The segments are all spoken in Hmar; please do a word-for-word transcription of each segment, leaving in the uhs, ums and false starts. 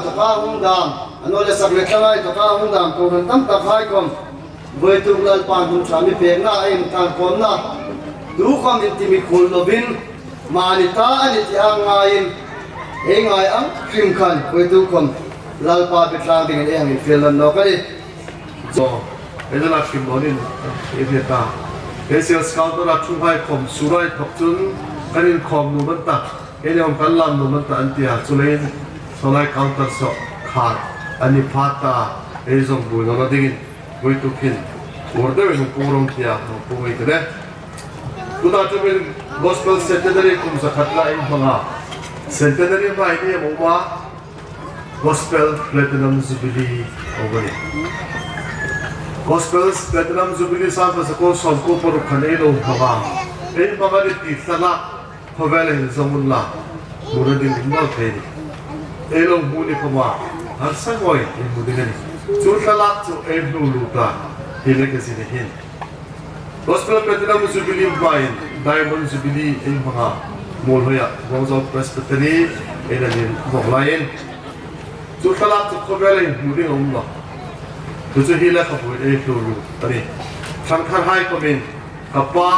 taka hung dam, a naw leh sak le thlangai taka hung dam kohran tam tak hai khom, vawituk Lalpan hun ṭha mi pekna a inṭan khawmna, tu khom inti mi khuol lovin, mani ta a ni ti ang ngaiin, ei ngai ang hrim khan, vawituk khom Lalpa biek tlang dingin ei hang infiel nawk a nih. Zo, ei la hrim loin, ei hre ta. Ei sales counter-a ṭhung hai khom, surai thok chun, kan inkhawm nuom an ta. Ei le hawm kan lam nuom an ta an ti a, chuleiin, sawlai counter saw khat a ni pha ta, ei zong buoi nawna dingin, vawituk hin, uor deuin hung puong rawh ti a, hung puong ei ti le. Tuta ṭumin Gospel Centenary kum zakhat la ei hmang a. Centenary hma hi ni em a um a, Gospel Platinum Jubilee a um a nih. Gospel Platinum Jubilee sangkhat zakuo sawmkuo paruk khan ei lo hmang a. Ei hmang a ni ti thlalak khawvela hin zong unla, hmuna ding um naw thei a nih. Ei lo hmu ni khoma, harsa ngawin ei hmu ding a nih. Chu thlalak chu ei hmu lut a, hi le ka zin hin. Gospel Platinum Jubilee hmain, Diamond Jubilee ei hmang a, Muolhoia, Guangzhou Presbytery, ei la nin vawng laiin. Chu thlalak chu khawvela hin hmu ding a um nawh. Chu chu hi lekhabu ei hlu lut a nih. Ṭhangthar hai khomin, ka pa,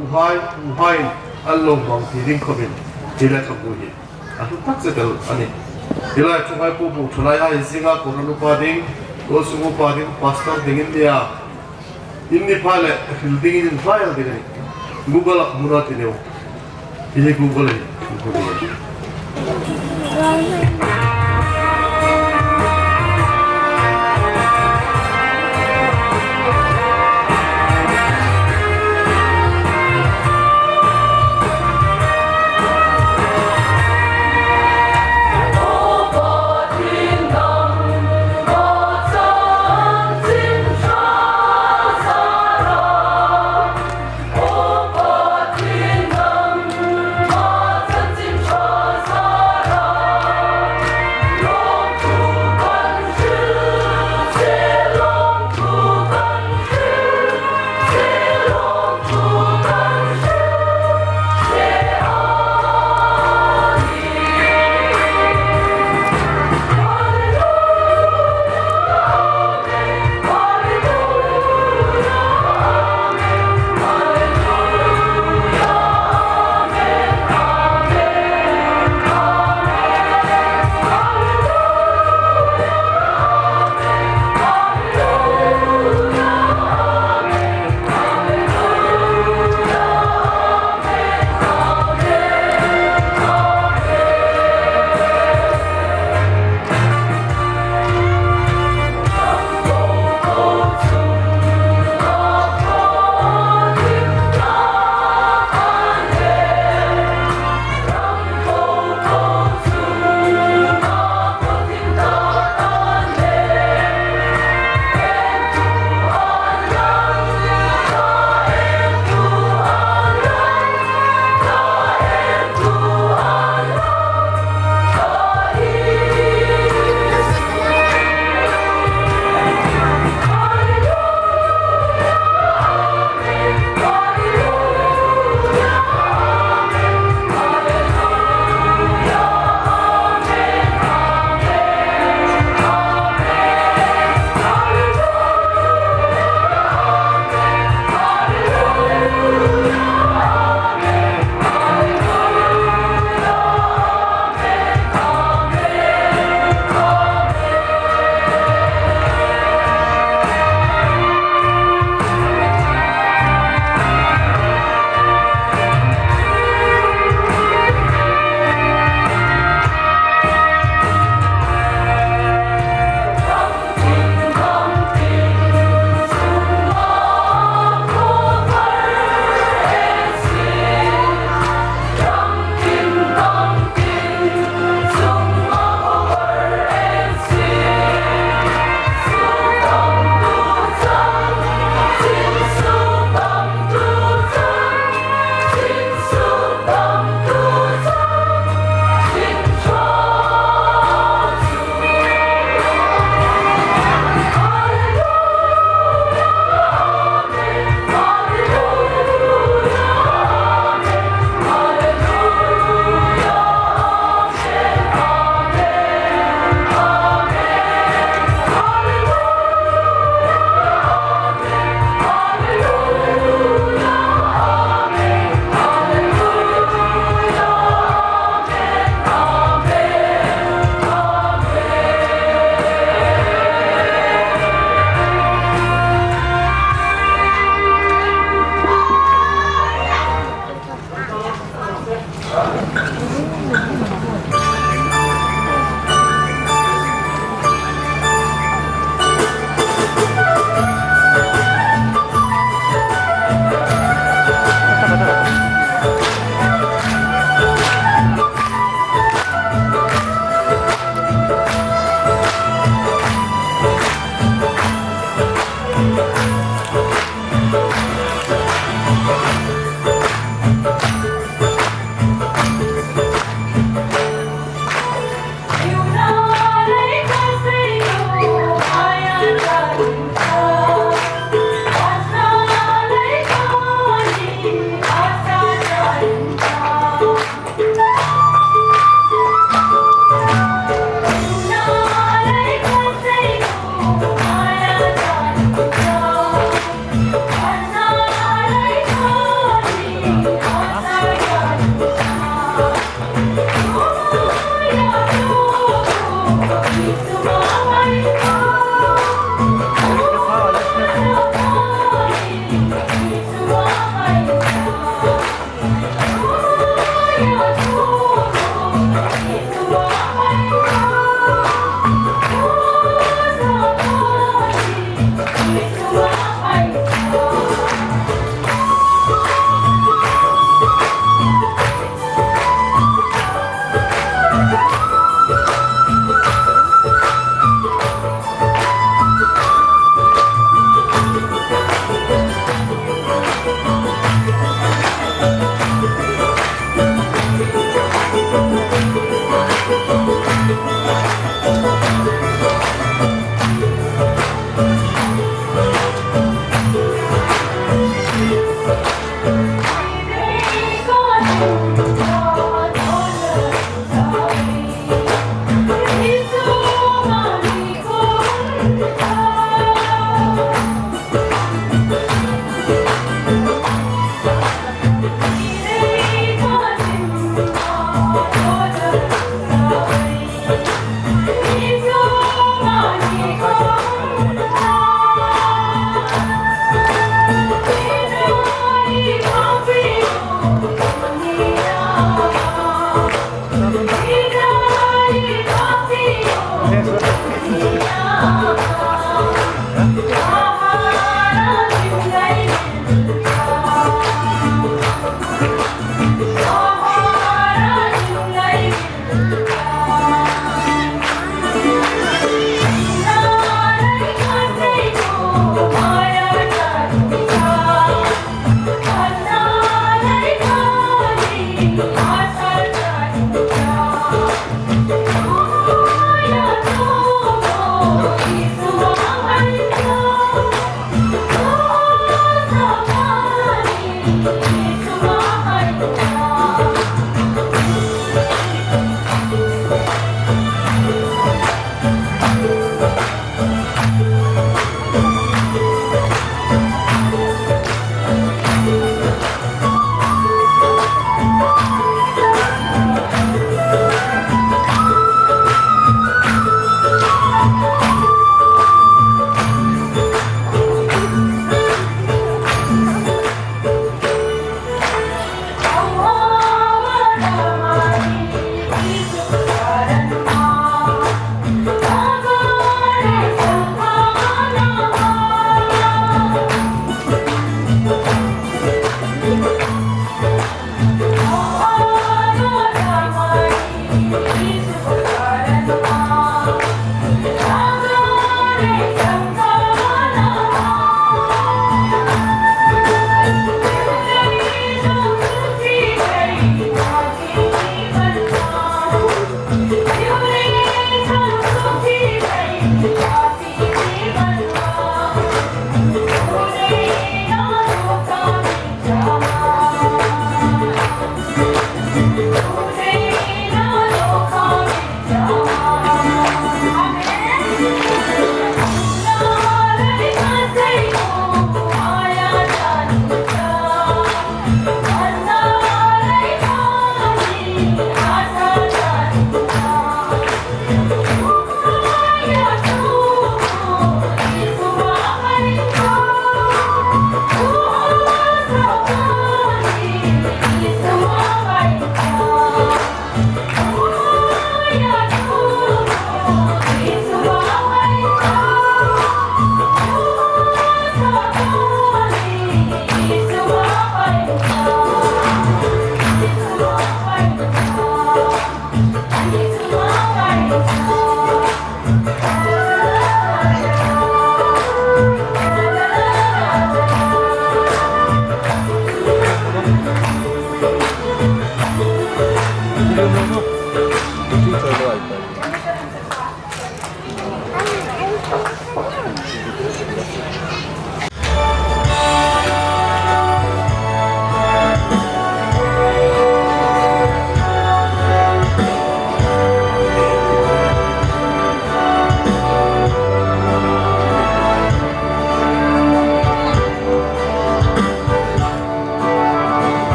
u hai, u hai, an lo hmang ti ding khomin, hi lekhabu hi a hlu tak zet el a nih. Hi lai ṭhung hai pu bu ṭhalai hai zinga kohran upa ding, kohran upa ding, pastor ding in nia. In ni pha le, hril dingin invai ding a nih. Google-a hmu naw ti neu. Hi hi Google-a hmu ding a nih.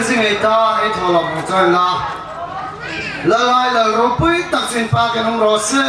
Zing ei ta, ei thaw lo hmu chuong la. Lalai Lal ropui tak chun pa kan um raw se.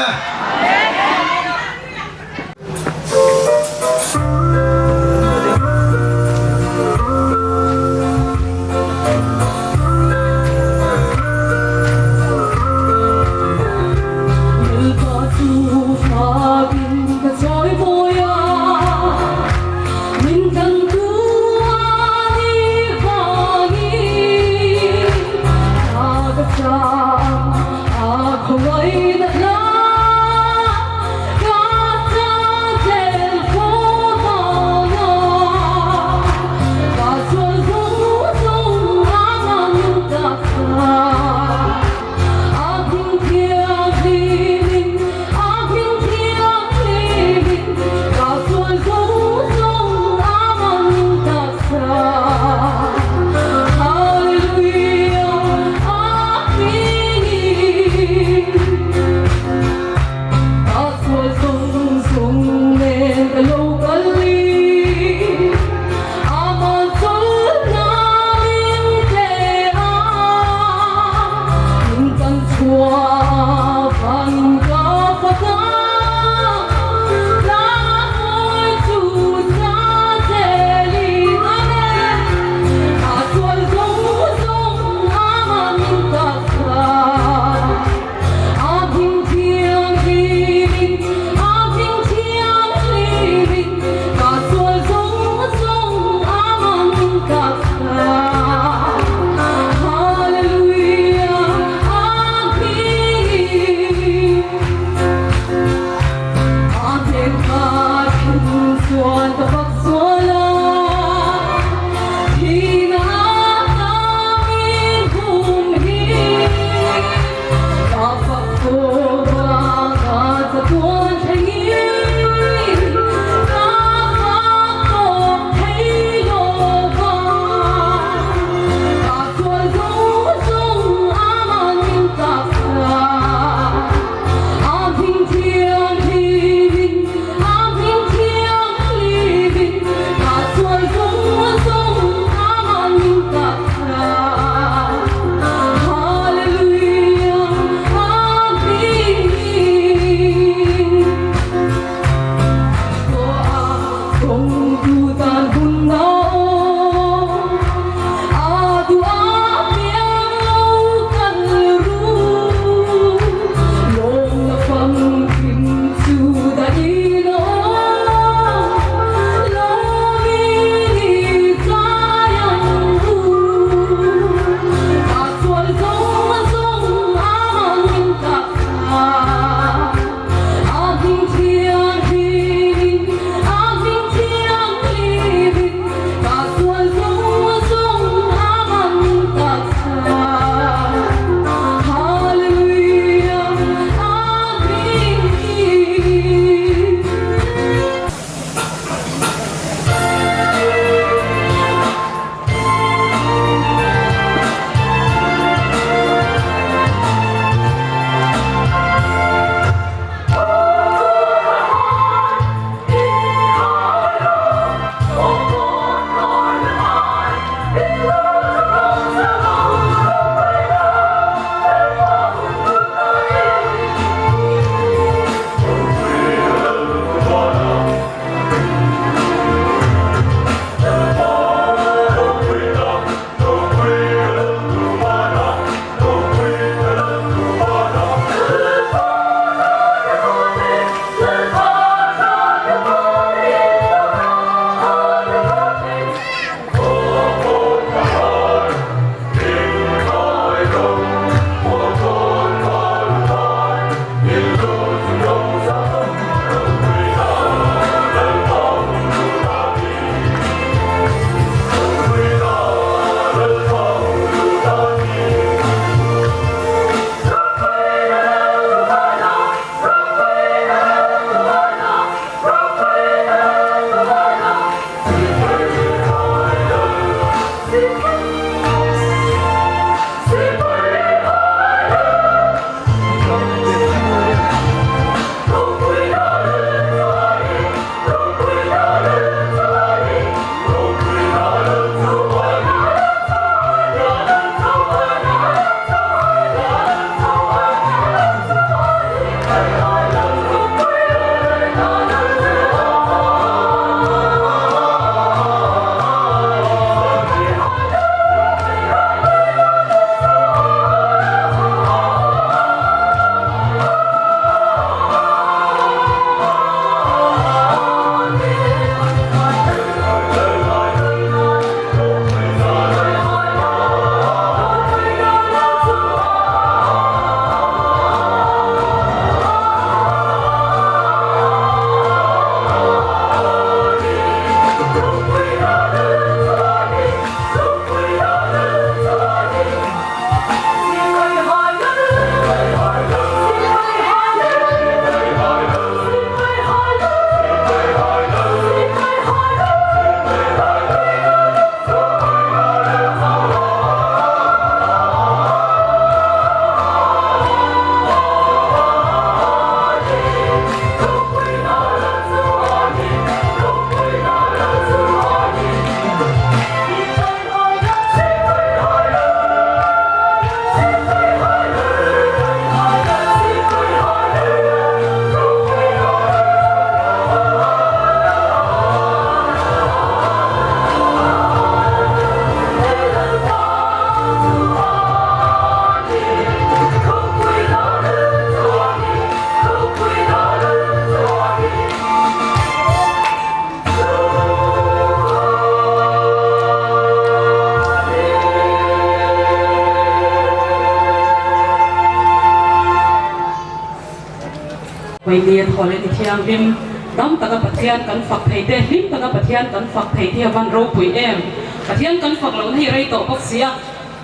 Hei ni a thaw le ni thianghlim, dam taka Pathian kan fak thei te, hlim taka Pathian kan fak thei te a van ropui em. Pathian kan fak lo na hi rei tawh bawk si a.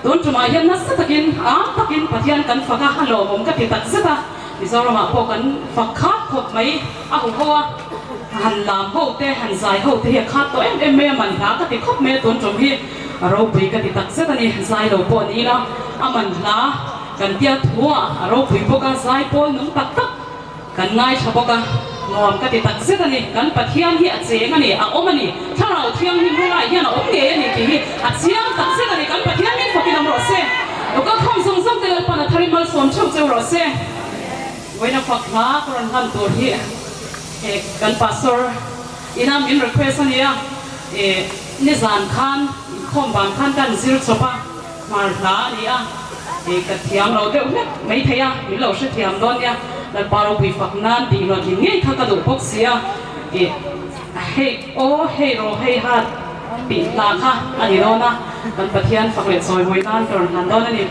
Tun ṭuma hian nasa takin, ang takin Pathian kan fak a, a lawmawm ka ti tak zet a. Mizoramah pawh kan fak khat khawp mai, a hu ho a. Han lam ho te, han zai ho te hi a khat tawh em em mai a, man hla ka ti khawp mai a tun ṭum hi. A ropui ka ti tak zet a ni, zai lo pawh ni ila, a man hla kan tia thu a, a ropui bawk a, zai pawl nung tak tak kan ngai ṭha bawk a, nuam ka ti tak zet a ni. Kan Pathian hi a cheng a ni, a awm a ni. Thlarau Thianghlim hmanga hian a awm ngei a ni tih hi a chiang tak zet a ni. Kan Pathian min fakin awm rawh se. Nuka khawm zawng zawng te Lalpan a tharin malsawm ṭheuh cheu rawh se. Vawiina fak hla ka rawn hlan tur hi, eh, kan pastor ina min request a nia, eh, nizan khan, inkhawm ban khan kan zir chawp a, hmar hla a ni a, eh, ka thiam lo deuh hlek mai thei a, min lo hrethiam dawn nia. Lalpa ropui fak nan tih hlawtling ngei kha ka duh bawk si a, eh, hei aw, hei ro, hei ha tih hla kha a ni dawn a, kan Pathian fak leh chawimawi nan ka rawn hlan dawn a ni.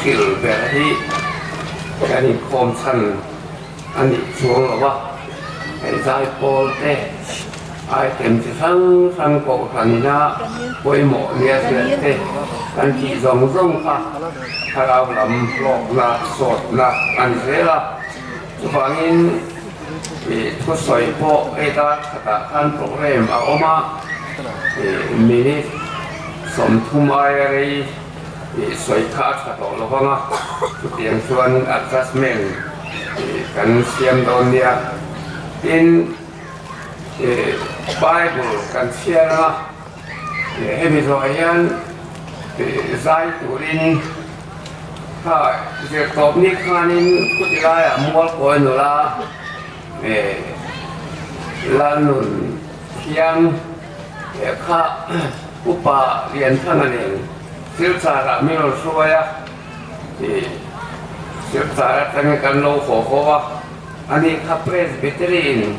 Thil ber hi kan inkhawm chhan a nih chuong lo a, hei zai pawl te, item chi hrang hrang kohranina pawimawh nia hriat te kan tih zawng zawng kha thlarau lam hlawkna, sawtna a ni zel a. Chuvangin, eh, thusawi pawh ei dar khatah khan program a awm a, eh, minute sawmthum aia rei, eh, sawi kha a ṭha tawh lo vang a, chutiang chuan adjustment, eh, kan siam dawn nia. Tin, eh, Bible kan chhiar a, eh, hemi zawh hian, eh, zai turin kha zirtawp ni khanin khuti laiah mual kawi nula, eh, Lalnunthiang, eh, kha Upa Lianthanga nen Silchara min rawn hruai a, eh, Silchar aṭangin kan lo haw haw a, ani kha Presbytery-in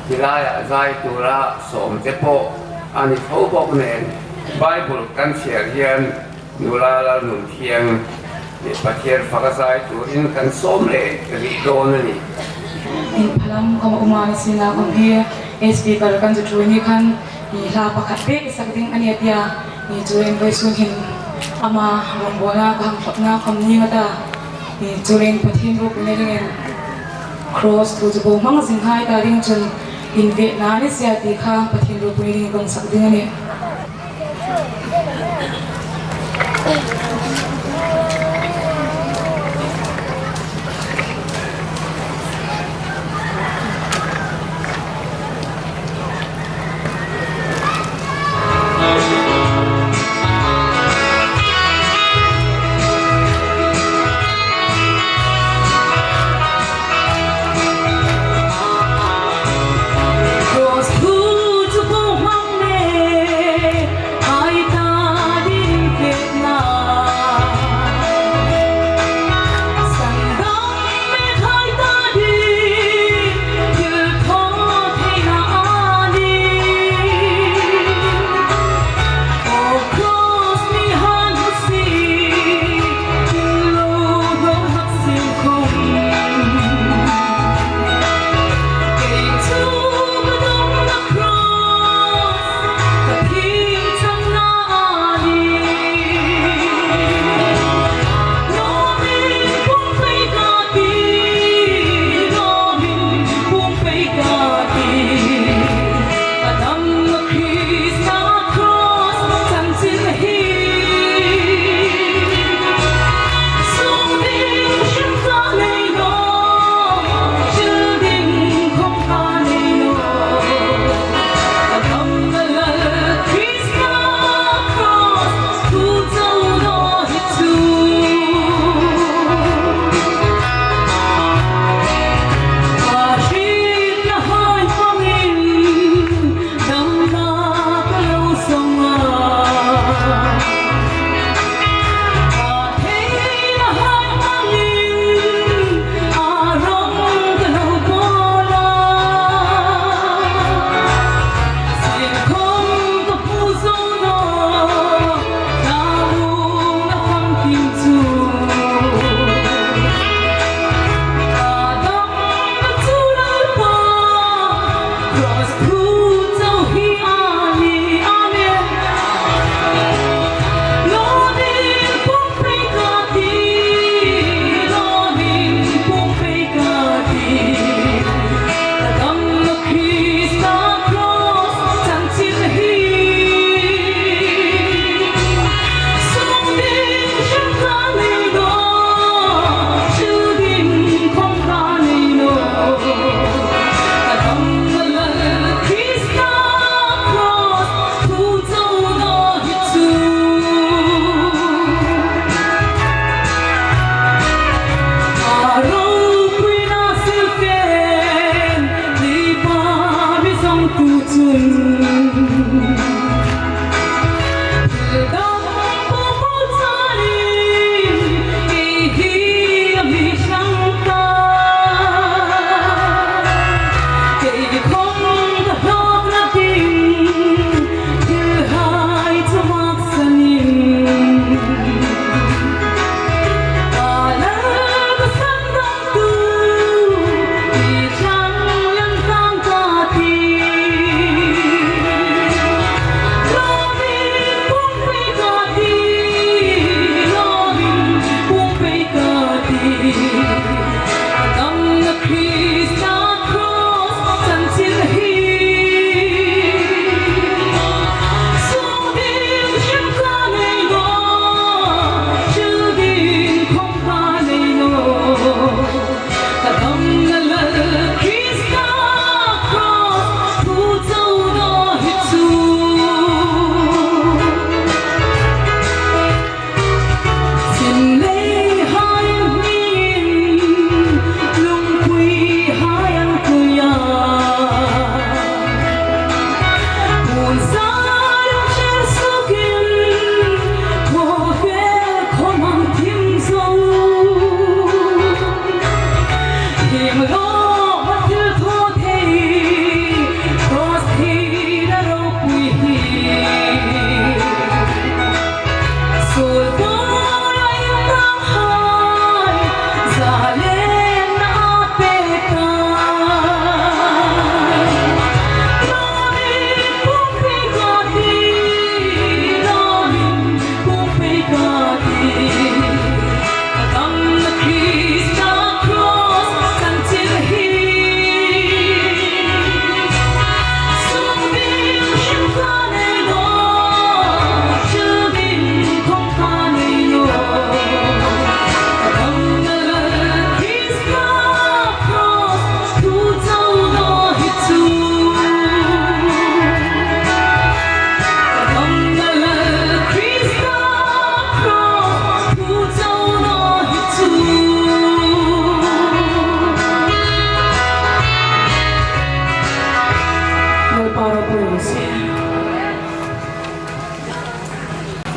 hi laiah zai tura sawm te pawh a ni tho bawk nen, Bible kan chhiar hian Nula Lalnunthiang, eh, Pathian faka zai turin kan sawm leh rih dawn a ni. Inphalam khawm a um a, nisienla khawm hi speaker kan zu ṭhuoi ni khan, i hla pakhat bek i sak ding a ni a tia, i chuan vawisun hin ama rawngbawlna ka hang thlawpna khawm ning a ta, i chuan Pathian ropuina dingin cross thu chu bo hmang zing hai ta ding chun invetna ni sia ti kha Pathian ropuina dingin kan sak ding a ni.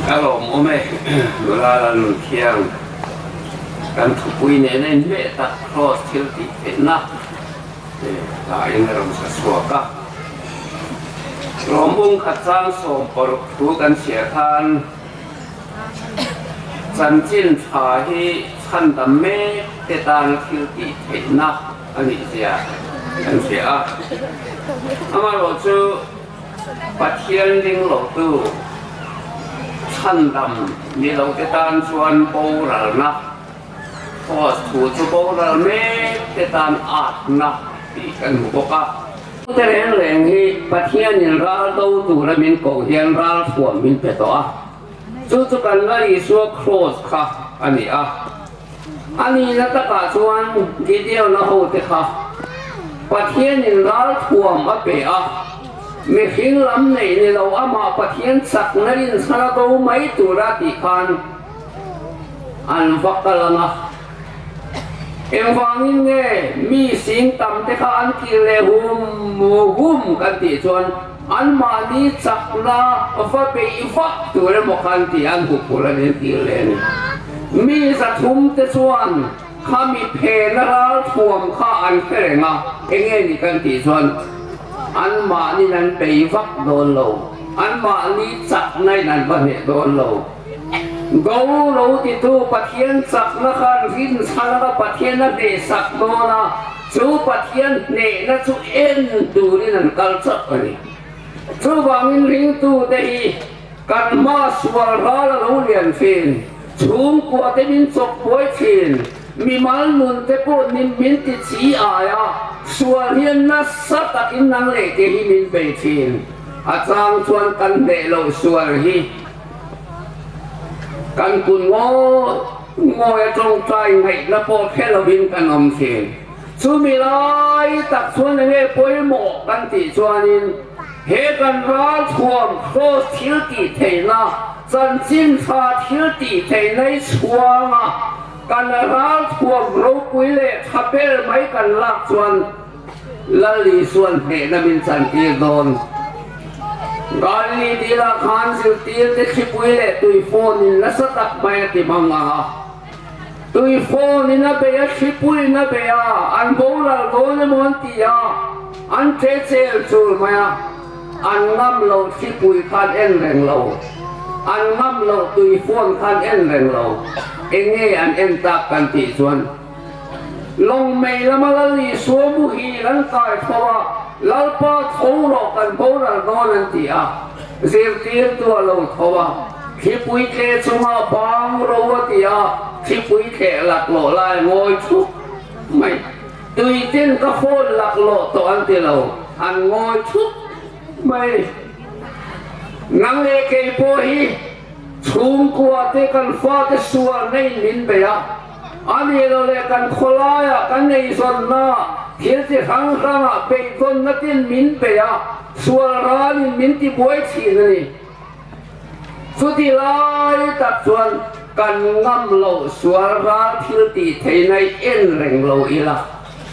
Ka lawm um e, Nula Lalnunthiang. Kan thupui nena inhme tak Cross thiltihtheina, eh, tiin a rawn sa suok a. Rom bung khat chang sawm paruk thu kan chhiar khan, chanchin ṭha hi chhandam mek te tan thiltihtheina a ni zia kan hria a. Amaherawhchu Pathian ring lo tu, chhandam ni lo te tan chuan boralna, Cross thu chu boral mek te tan atna tih kan hmu bawk a. Te reng reng hi Pathianin ral do tura min ko hian ral thuam min pe tawh a. Chu chu kan Lal Isua Cross kha a ni a. A nihna takah chuan Gideona ho te kha Pathianin ral thuam a pe a, mihring lam neih ni lo, amah Pathian chakna rinchhana do mai tura tih khan an va kal ang a. Engvangin nge mi sing tam te kha an kir leh hum hum kan tih chuan, anmahni chakna va bei vak tur emaw khan tih an huphurh a, an kir leh a ni. Mi za thum te chuan kha mi phena ral thuam kha an fe reng a, eng nge ni kan tih chuan, anmahnin an bei vak dawn lo, anmahni chaknain an va hneh dawn lo. Go ro titu Pathian chakna khan rinchhana Pathian a hnehsak dawn a, chu Pathian hnehna chu en turin an kal chauh a ni. Chuvangin ringtute hi kan hma sual ral a lo lian ṭhin, chhungkua te min chawk buai ṭhin, mimal nun te pawh ni min ti chi ai a, sual hian nasa takin nang leh kei hi min bei ṭhin. A chang chuan kan hneh loh sual hi kan kun ngawi ngawi a, ṭawngṭai ngaihna pawh hre lovin kan awm ṭhin. Chumi lai tak chuan eng nge pawimawh kan tih chuanin, he kan ral thuam Cross thiltihtheina, chanchin ṭha thiltihtheina hi chhuanga kan ral thuam ropui leh ṭha ber mai kan lak chuan Lal Isuan hnehna min chantir dawn. Galili dila khan zirtirte thlipui leh tuifawnin nasa tak mai a ti hmang a. Tuifawnin a bei a, thlipuiin a bei a, an boral dawn emaw an ti a, an ṭe chel chul mai a, an ngam lo thlipui khan en reng lo, an ngam lo tuifawn khan en reng lo. Eng nge an en tak kan tih chuan, lawng mei lama Lal Isua muhil an kai tho a, Lalpa, tho rawh, kan boral dawn an ti a. Zirtirtu a lo tho a, thlipui tle chunga bang ro a ti a, thlipui tleh laklawh lai ngawi thup mai. Tui tin ka phone laklawh tawh an ti lo, an ngawi thup mai. Nang leh kei pawh hi chhungkua te kan fate sual nei min bei a, a ni lo leh kan khawlaia kan eizawnna thil chi hrang hranga beidawngna tin min bei a, sual ralin min ti buai ṭhin a ni. Chuti lai tak chuan kan ngam lo sual ral thiltihtheina hi en reng lo ila,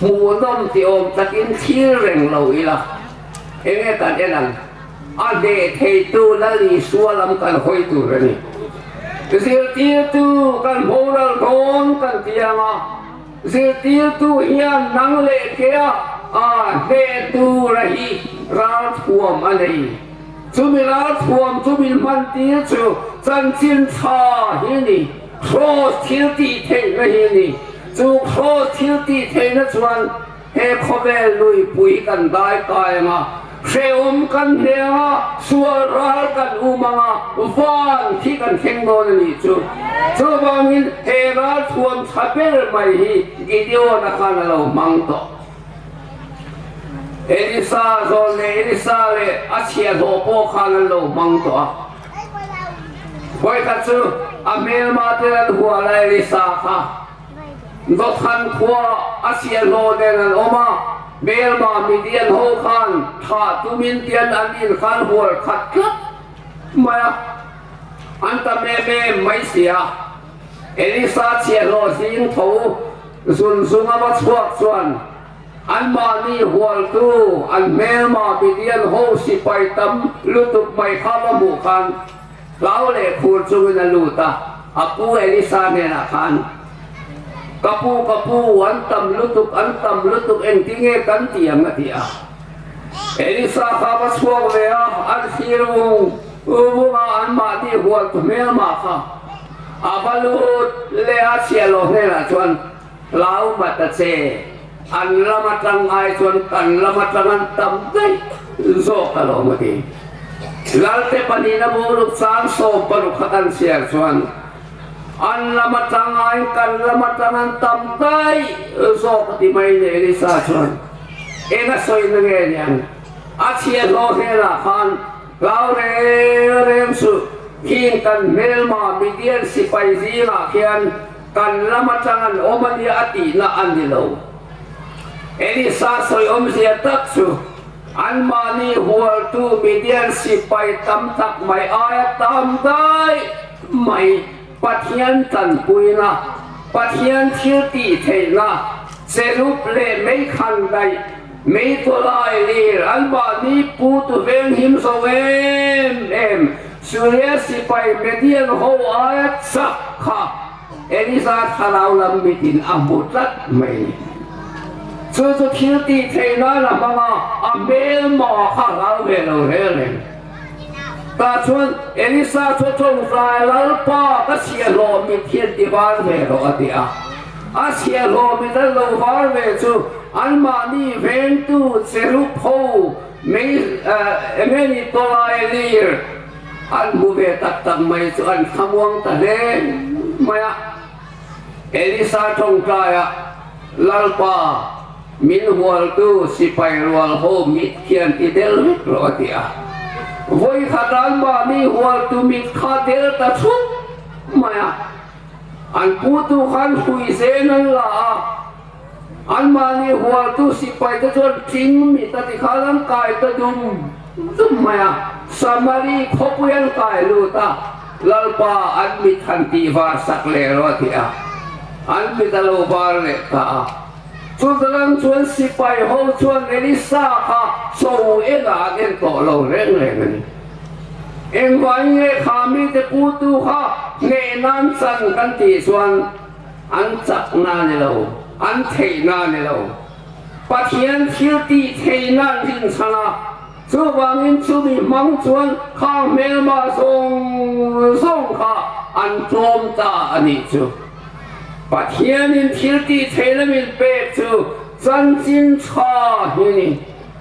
hmuhnawm ti awm takin thlir reng lo ila, eng nge kan en ang? A hneh theitu Lal Isua lam kan hawi tur a ni. Zirtirtu kan boral dawn kan ti ang a, Zirtirtu hian nang leh kei a, a hnetu ra hi ralthuam a nei. Chumi ralthuam chu min hman tir chu chanchin ṭha hi ni. Cross thil tih theihna hi ni. Chu cross thil tih theihna chuan he khawvel luipui kan dai kai anga, hrehawm kan hne anga, sual ral kan um anga, van khi kan thleng dawn a nih chu. Chuvangin he ralthuam ṭha ber mai hi Gideona khan a lo hmang tawh. Elisa zawng leh Elisa leh a chhiahhlawh pawh khan an lo hmang tawh a. Vawi khat chu a hmelma te an hual a, Elisa kha. Dothan khua a chhiahhlawh nen an awm a, hmelma Midian ho khan ṭha tumin tian an in khan hual khat tlat mai a. An tam em em mai si a. Elisa chhiahhlawh zing tho zun zung a va chhuak chuan, anmahni hualtu, an hmelma Midian ho sipai tam lutuk mai kha va hmuh khan, hlau leh khur chungin a lut a, a pu Elisa hnenah khan, "Ka pu, ka pu, an tam lutuk, an tam lutuk, engtin nge kan tih ang?" a ti a. Elisa kha va chhuak ve a, an thlir vung vung a, anmahni hualtu hmelma kha a va lut leh a chhiahhlawh hnenah chuan, "Hlau mat a che, an lam aṭang ai chuan kan lam aṭang an tam daih zawk alawm," a ti. Lalte pahnihna bung ruk chang sawm paruk kha kan chhiar chuan, "An lam aṭang ai, kan lam aṭang an tam daih zawk," a ti mai a ni. Elisa chuan, "Eng a sawina nge ni ang?" A chhiahhlawh hnenah khan, "Hlau reng reng chu, khi kan hmelma Midian sipai zingah khian kan lam aṭang an awm a nia," a tihna a ni lo. Elisa sawi awmzia tak chu, anmahni hualtu Midian sipai tam tak mai aia tam daih mai Pathian tanpuina, Pathian thil tih theihna, cherub leh meikhandaih, mei tawlai lir, anmahni putu venghim zo em em, Suria sipai Midian ho aia chak kha Elisa thlarau lam mitin a hmu tlat mai. Chu chu thil tih theihna a hmang a, a hmelma kha hlau ve lo reng reng. Tah chuan Elisa chu ṭawngṭai, "Lalpa, ka chhiahhlawh mit hi an ti var ve rawh," a ti a. A chhiahhlawh mit an lo var ve chu, anmahni vengtu cherub ho, mei, eh, eng nge ni, tawlai lir an hmu ve tak tak mai chu an thlamuang ta hle mai a. Elisa ṭawngṭai a, "Lalpa, min hualtu sipai rual ho mit khi an ti del vek rawh," a ti a. Vawi khat anmahni hualtu mit kha del ta thut mai a. An putu khan hlui zen an la a. Anmahni hualtu sipai te chuan ṭing mit a ti khan an kai ta dum dum mai a. Samari khawpui an kai lut a. "Lalpa, an mit han tih var sak leh rawh," a ti a. An mit a lo var leh ta a. Chutah chuan sipai ho chuan Elisa kha chaw ena an en tawh lo reng reng a ni. Engvangin nge kha mite putu kha hnehna an chan kan tih chuan, an chakna ni lo, an theihna ni lo. Pathian thil tih theihna an rin chhan a. Chuvangin chumi hmang chuan khang hmelma zawng zawng kha an tlawm ta a nih chu. Pathianin thil tih theihna min pek chu chanchin ṭha hi ni.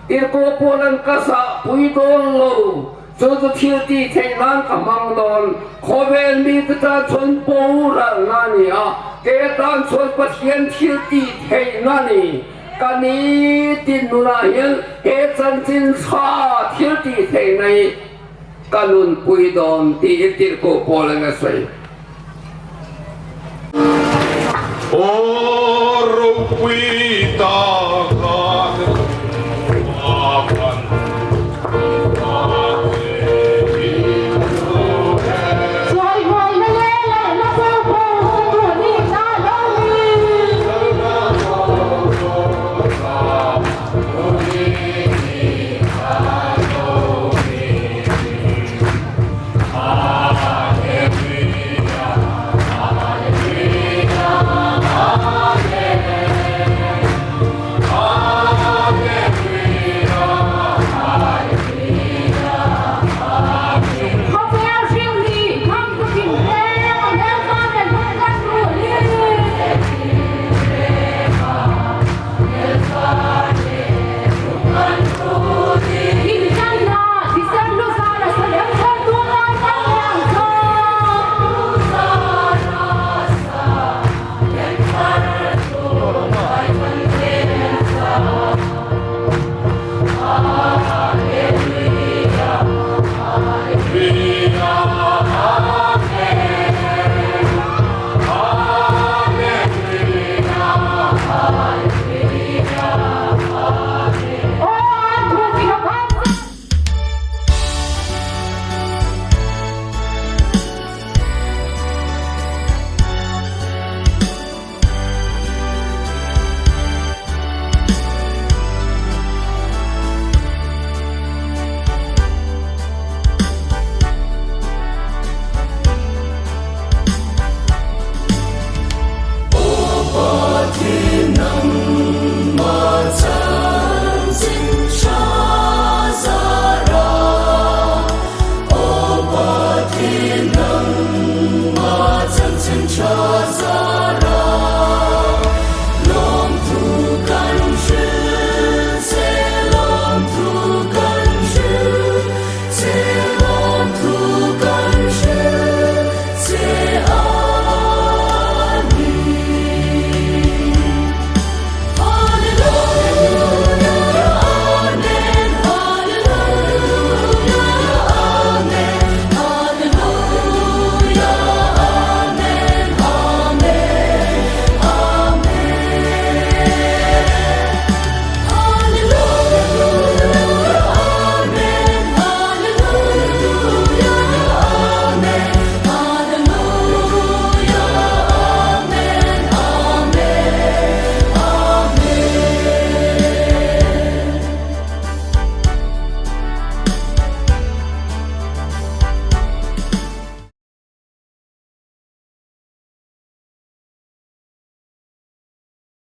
Tirhkoh Paulan ka zahpui dawn lo. Chu chu thil tih theih nan ka hmang dawn. Khawvel mite tan chuan boral a ni a. Kei tan chuan Pathian thil tih theihna ni. Ka nitin nunah hian he chanchin ṭha thil tih theihna hi ka nunpui dawn, tiin Tirhkoh Paulan a sawi. Aw ropui ta